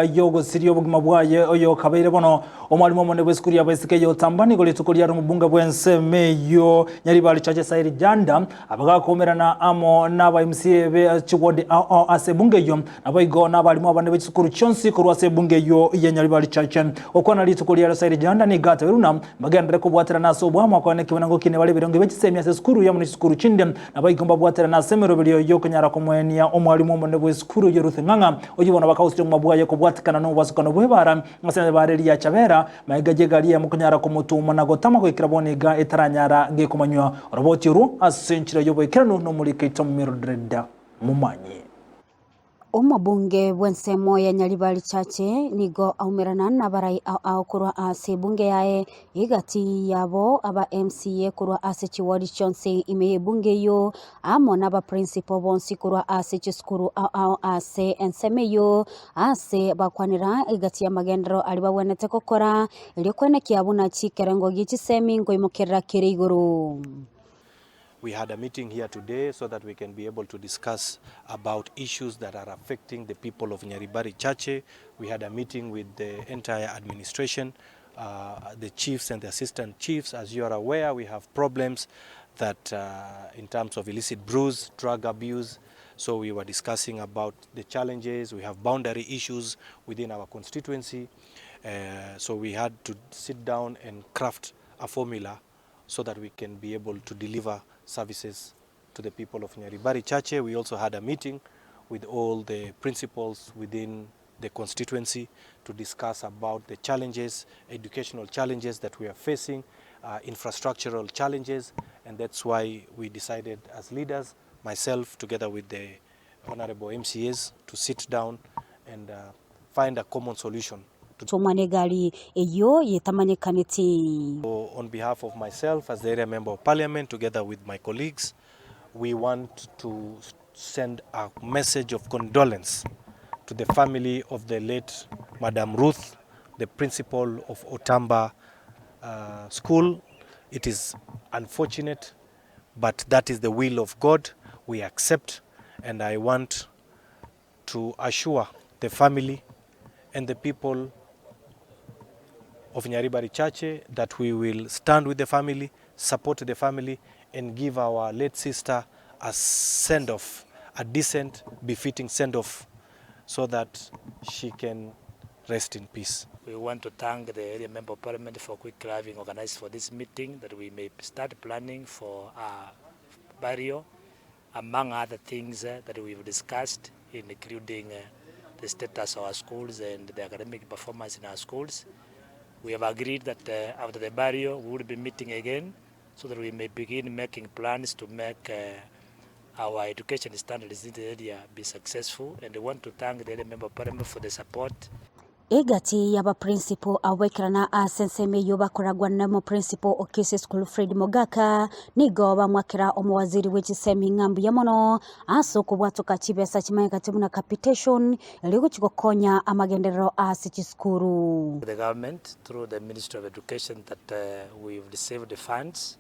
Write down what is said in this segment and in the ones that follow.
Y'ogosiria obogima bwaye oyokabeire bono omwalimu omonene bw'esukuru y'abaiseke y'Otamba nigo rituko riare omobunge bw'ensemo eyio Nyaribari Chache Sairi Janda abagakoumerana amo n'aba MCA be chiward ao ao ase ebunge eyio naboigo n'abalimu abanene be chisukuru chionsi korwa ase ebunge eyio ya Nyaribari Chache. Gokwana rituko riare Sairi Janda nigo atebirie buna mbagenderere kobwaterana ase oboamo akogenda ekebiina ngokina bare ebirengo bie chisemi ase esukuru amo ne chisukuru chinde Naboigo mbabwaterane ase emeroberio y'okonyara komoenia omwalimu omonene bw'esukuru eyio Ruth Ng'ang'a, oyio bono bakagosuria omwa bwaye kobwatekana nobobasukano bw'ebaara ase ebaara eria ya Chabera, magega y'egari eyemo konyara komotuma na gotama goikera bono iga etaranyara gekomanywa oroboti orwo ase enchera y'oboikeranu nomoriko oito Mildred Momanyi. Omobunge bw'ensemo ya Nyaribari Chache nigo aumerana nabarai ao ao korwa ase ebunge yaye egati yabo aba MCA korwa ase chiward chionsi ime y'ebunge eyio amo naba principal bonsi korwa ase chisukuru ao ao ase ensemo eyio ase bakwanera egati y'amagenderero aria babwenerete gokora erio koenekia buna chikerengo gie chisemi nkoimokerera kere igoro. We had a meeting here today so that we can be able to discuss about issues that are affecting the people of Nyaribari Chache. We had a meeting with the entire administration, uh, the chiefs and the assistant chiefs. As you are aware, we have problems that uh, in terms of illicit brews, drug abuse. So we were discussing about the challenges. We have boundary issues within our constituency. Uh, so we had to sit down and craft a formula so that we can be able to deliver services to the people of Nyaribari Chache. We also had a meeting with all the principals within the constituency to discuss about the challenges, educational challenges that we are facing, uh, infrastructural challenges, and that's why we decided as leaders, myself together with the honorable MCAs, to sit down and uh, find a common solution. Tomwa negari eyio yetamanyekaneti. So on behalf of myself as the area member of parliament together with my colleagues, we want to send a message of condolence to the family of the late Madam Ruth, the principal of Otamba uh, School. It is unfortunate, but that is the will of God. We accept, and I want to assure the family and the people of Nyaribari Chache that we will stand with the family, support the family, and give our late sister a send-off, a decent, befitting send-off, so that she can rest in peace. We want to thank the area member of parliament for quickly having organized for this meeting that we may start planning for our burial among other things that we've discussed including the status of our schools and the academic performance in our schools. We have agreed that after the burial we will be meeting again so that we may begin making plans to make our education standards in the area be successful and we want to thank the area member of parliament for the support. Egati y'abaprincipo abaikerana ase ensemo eyio bakoragwa nomoprincipo o Kisii School Fred Mogaka nigo bamwakera omowaziri bwe chisemi ng'a mbuya mono ase okobwatoka chibesa chimanyekate buna capitation erio gochia gokonya amagenderero ase chisukuru. The government through the Ministry of Education that we've received funds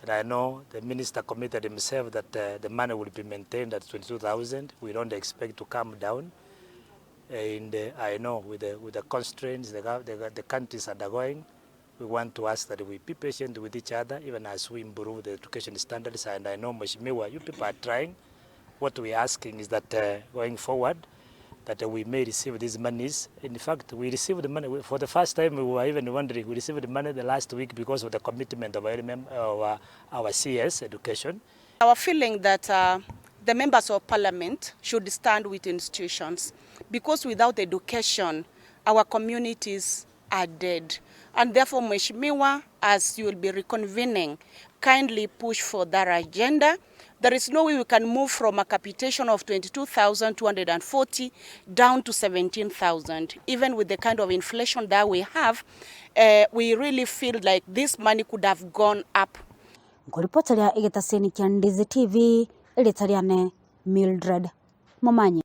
and I know the minister committed himself that the money will be maintained at 22,000 we don't expect to come down. And I know with the, with the constraints the, the, the country is undergoing, we want to ask that we be patient with each other even as we improve the education standards. And I know, Mheshimiwa, you people are trying. What we are asking is that uh, going forward, that uh, we may receive these monies. In fact, we received the money for the first time. We were even wondering, we received the money the last week because of the commitment of our, our, our CS education. Our feeling that uh, the members of parliament should stand with institutions because without education, our communities are dead. And therefore, Mheshimiwa, as you will be reconvening, kindly push for that agenda. There is no way we can move from a capitation of 22,240 down to 17,000. Even with the kind of inflation that we have, uh, we really feel like this money could have gone up. Nkoripoteria egetaseni kia Ndizi TV, erieta riane Mildred Momanyi.